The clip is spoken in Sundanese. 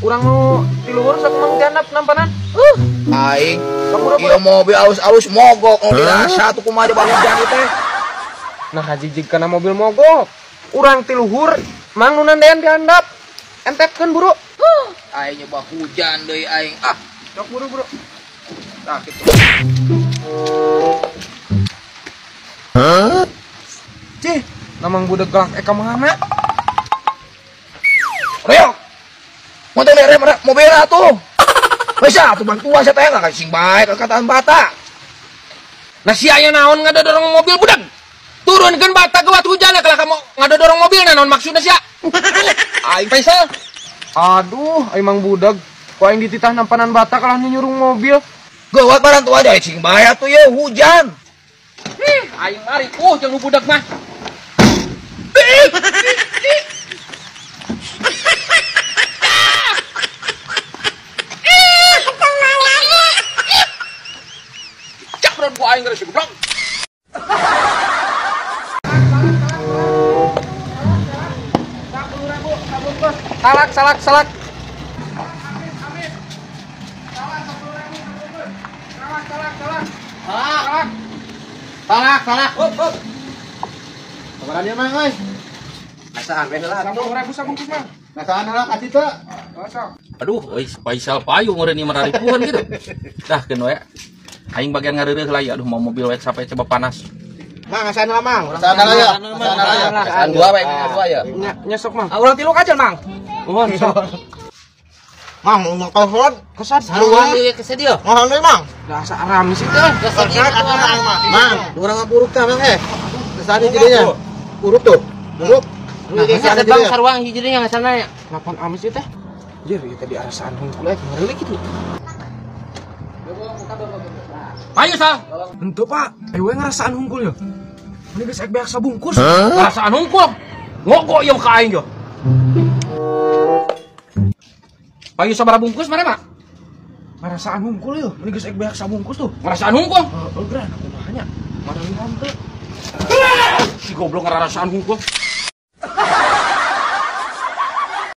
Urang nu ti luhur sok mang jandap nampanan. Aing ieu mobil alus-alus mogok nu dirasa tuh kumaha coba hujan teh. Nah jijig kana mobil mogok. Urang ti luhur mang nu nandean di handap. Entepkeun buru. Aing nyoba hujan deui aing. Ah, sok buru buru. Tah kitu. Hah? Cih, namang budak galak eka mana? Reok. Motor rem mobil atuh. Bisa atuh bantuan saya teh enggak sing bae kataan bata. Nah si aya naon ngadodorong mobil budak? Turunkeun bata geuwat hujan kalah kamu ngadodorong mobil nah naon maksudna sia? Aing Faisal. Aduh, aing mang budak. Ku aing dititah nampanan bata kalah nyunyurung mobil. Geuwat barantuan deui sing bae atuh ye hujan. Ih, aing mari jeung nu budak mah. Cakron ku aing geus goblok. Salak, salak, salak. Amit, amit. Salak 10.000. Salak, salak, salak. Salak. Salak, salak. Hop, hop. Kabaran ieu mah euy. Ngasaan we heula atuh. 10.000 sabungkus mah. Ngasaan heula ka ditu. Aduh, euy Faisal payu meureun ieu mararipuhan gitu. Dah keun we. Aing bagian ngareureuh lah ya, aduh mau mobil we sampai coba panas. Mang ngasaan heula mang. Ngasaan heula ya. Ngasaan heula ya. Ngasaan dua we, dua ya. Nya sok mang. Urang tilu kajen mang. Nuhun sok. Mang mau kesod, kesod saruan deui kesed ieu. Mohon deui mang. Da asa aram sih teh. Kesed mang. Urang ngapuruk tah mang eh. Kesad jadinya. Uruk tuh. Uruk. Nah, kesed bang saruang hiji deui ngasana ya. Lapan amis ieu teh. Jir, ieu teh diarasaan hungkul eh ngeureuli kitu. Ayo sal. Henteu Pak, ayo we ngarasaan hungkul yo. Ini geus ek beak sabungkus. Ngarasaan hungkul. Ngogok ieu ka aing yo. Payu sabaraha bungkus mana, Pak? Ngarasaan hungkul yo, ini geus ek beak sabungkus tuh. Ngarasaan hungkul. Heeh, geura kumaha nya? Mareuhan teu. Si goblok ngarasaan hungkul.